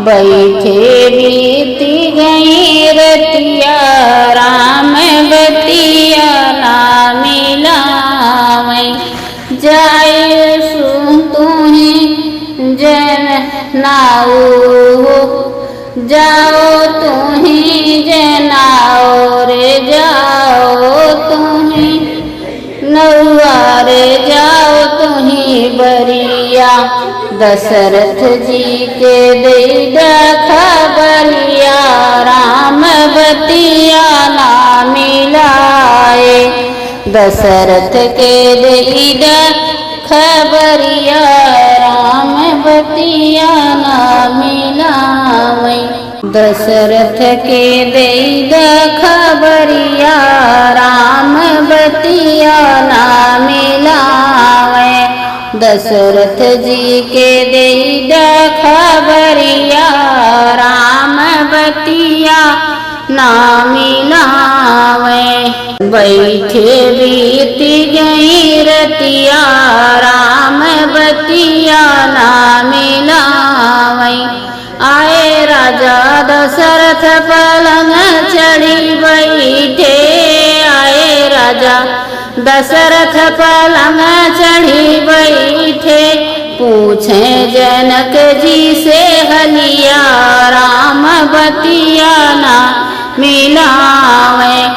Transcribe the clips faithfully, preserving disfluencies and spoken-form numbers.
बैठे बीती गई रतिया, राम बतिया ना मिलावै। जाए सु तुही जन नाऊ हो, जाओ तुही जनाओ रे, जाओ तुही नउआ रे, जाओ तुही बरिया। दशरथ जी के देई द खबरिया, राम बतिया ना मिलाए। दशरथ के देई द खबरिया, राम बतिया ना मिलावै। दशरथ के देई द खबरिया, राम बतिया ना मिलावै। दशरथ जी के देई द खबरिया, राम बतिया ना मिलावै। बैठे बीती गई रतिया, राम बतिया ना मिलावै। आए राजा दशरथ पलंग चढ़ी बैठे, आए राजा दशरथ पलंग चढ़ी बैठे। पूछे जनक जी से हलिया, राम बतिया ना मिलावै।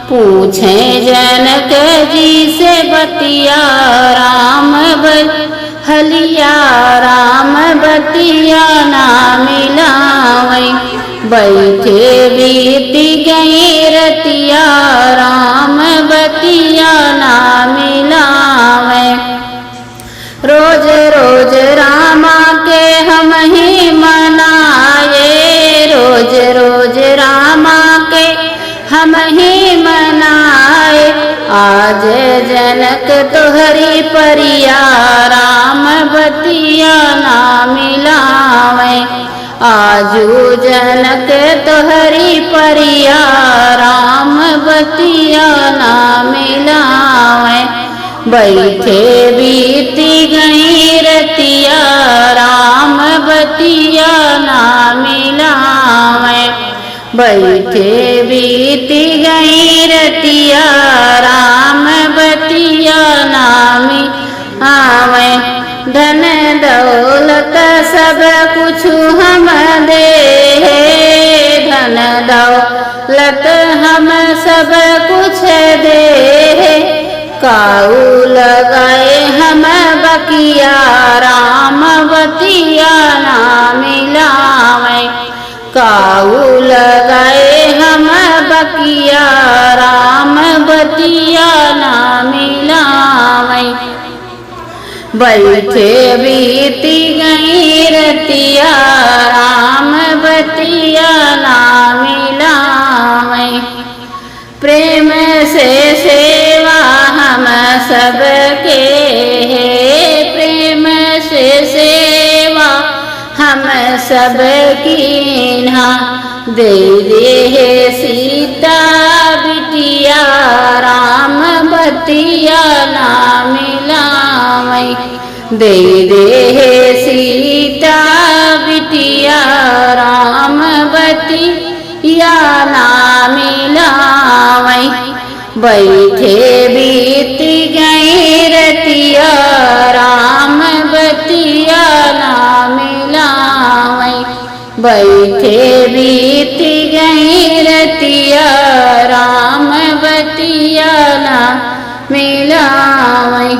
पूछे जनक जी से बतिया, राम ब- हलिया, राम बतिया ना मिलावै। बैठे बीती गई रतिया, राम बतिया ना मिलावै। रोज रोज रामा के हमही मनाए, रोज रोज रामा के हमही मनाए। आज जनक तोहरी परिया, राम बतिया ना मिलावै। आजू जनक तोहरी परिया, राम बतिया ना मिलावै। बैठे बीती गई रतिया, राम बतिया ना मिलावै। बैठे बीती गई रतिया, राम बतिया ना मिलावै। धन दौलत सब कुछ हम देहे, धन दौलत हम सब कुछ देहे। काऊ लगाए हम बकिया, राम बतिया ना मिलावै। काऊ लगाए हम बकिया, राम बतिया ना मिलावै। बैठे बीती गई रतिया, राम बतिया ना मिलावै। प्रेम से सेवा हम सबके है, प्रेम से सेवा हम सब कीन्हा। देई देहे सीता बिटिया, राम बतिया ना मिलावै। देई देहे सीता बिटिया, राम बतिया ना मिलावै। बैठे बीती गई रतिया, राम बतिया ना मिलावै। बैठे बीती गई रतिया, राम बतिया ना मिलावै।